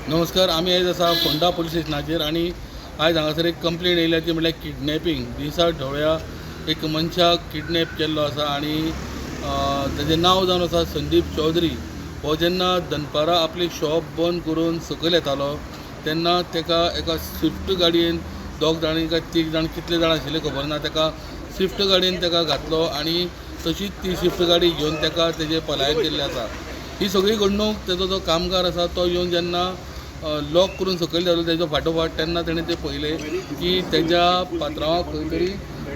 नमस्कार, आमी आयज आसा फोंडा पुलीस स्टेशनाचेर आनी आयज हांगासर एक कंप्लेन येयल्या, ती म्हळ्यार किडनॅपींग. दिसा ढवळ्या एक मनशाक किडनॅप केल्लो आसा आनी तेजें नांव जावन आसा संदीप चौधरी. हो जेन्ना दनपारां आपलें शॉप बंद करून सकयल येतालो तेन्ना तेका एका स्विफ्ट गाडयेन दोग जाणां काय तीग जाण, कितले जाण आशिल्ले खबर ना, तेका स्विफ्ट गाडयेन तेका घातलो आनी तशीच ती स्विफ्ट गाडी घेवन तेका तेजें पलायन केल्लें आसा. ही सगळी घडणूक तेजो जो कामगार आसा तो येवन जेन्ना लॉक करून सकयल जालो तेजो फाटोफाट, तेन्ना तेणें तें पळयलें की तेज्या पात्रांवाक खंय तरी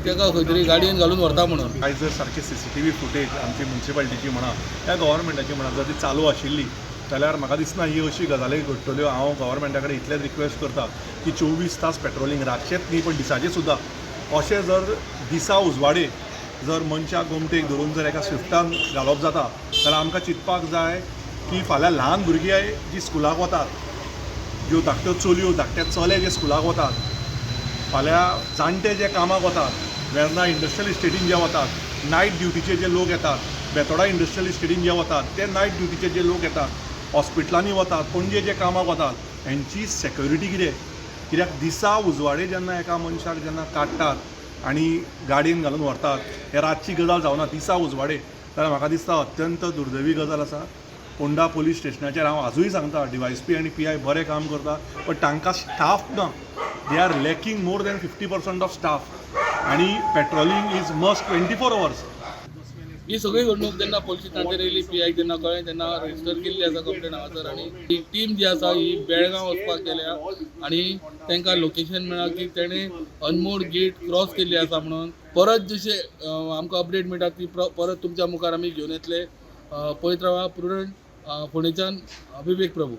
तेका खंय तरी गाडयेन घालून व्हरता म्हणून. आयज जर सारकी सीसीटीव्ही फुटेज आमची मुन्सिपालिटीची म्हणा या गव्हर्मेंटाची म्हणा, जर ती चालू आशिल्ली जाल्यार म्हाका दिसना ही अशी गजाली घडटल्यो. हांव गव्हर्मेंटा कडेन इतलेंच रिक्वेस्ट करता की 24 तास पेट्रोलिंग, रातचेंच न्ही पण दिसाचें सुद्दां. अशें जर दिसा उजवाडे जर मनशाक गोमटेक धरून जर एका स्विफ्टान घालप जाता जाल्यार आमकां चिंतपाक जाय की फाल्यां ल्हान भुरगीं जीं स्कुलाक वतात, ज्यो धाकट्यो चलयो, धाकटे चले जे स्कुलाक वतात, फाल्यां जाणटे जे कामाक वतात, वेर्ना इंडस्ट्रियल इस्टेटीन जे वतात, नायट ड्युटीचे जे लोक येतात, बेतोडा इंडस्ट्रियल इस्टेटीन जे वतात, ते नायट ड्युटीचे जे लोक येतात, हॉस्पिटलांनी वतात, पणजे जे कामाक वतात, हेंची सेक्युरिटी कितें? कित्याक दिसा उजवाडे जेन्ना एका मनशाक जेन्ना काडटात आनी गाडयेन घालून व्हरतात, हे रातची गजाल जावना, दिसा उजवाडे, जाल्यार म्हाका दिसता अत्यंत दुर्दैवी गजाल आसा. फोंडा पोलीस स्टेशनाचेर हांव आजूय सांगता, डीवायएसपी आनी पीआय बरें काम करता, बट तांकां स्टाफ ना. They are lacking more than 50% of staff आनी patrolling is must 24 hours. ही सगळी घडणूक जेन्ना पुलीस स्टेशनाचेर येयली, पीआय जेन्ना कळ्ळें तेन्ना रजिस्टर केल्ली आसा कंप्लेन हांगासर आनी ही टीम जी आसा ही बेळगांव वचपाक गेल्या आनी तांकां लोकेशन मेळ्ळां की तेणें अनमोड गेट क्रॉस केल्ली आसा म्हणून. परत जशें आमकां अपडेट मेळटा ती परत तुमच्या मुखार आमी घेवन येतले. पळयत रावा प्रुडंट. फोंडेच्यान विवेक प्रभू.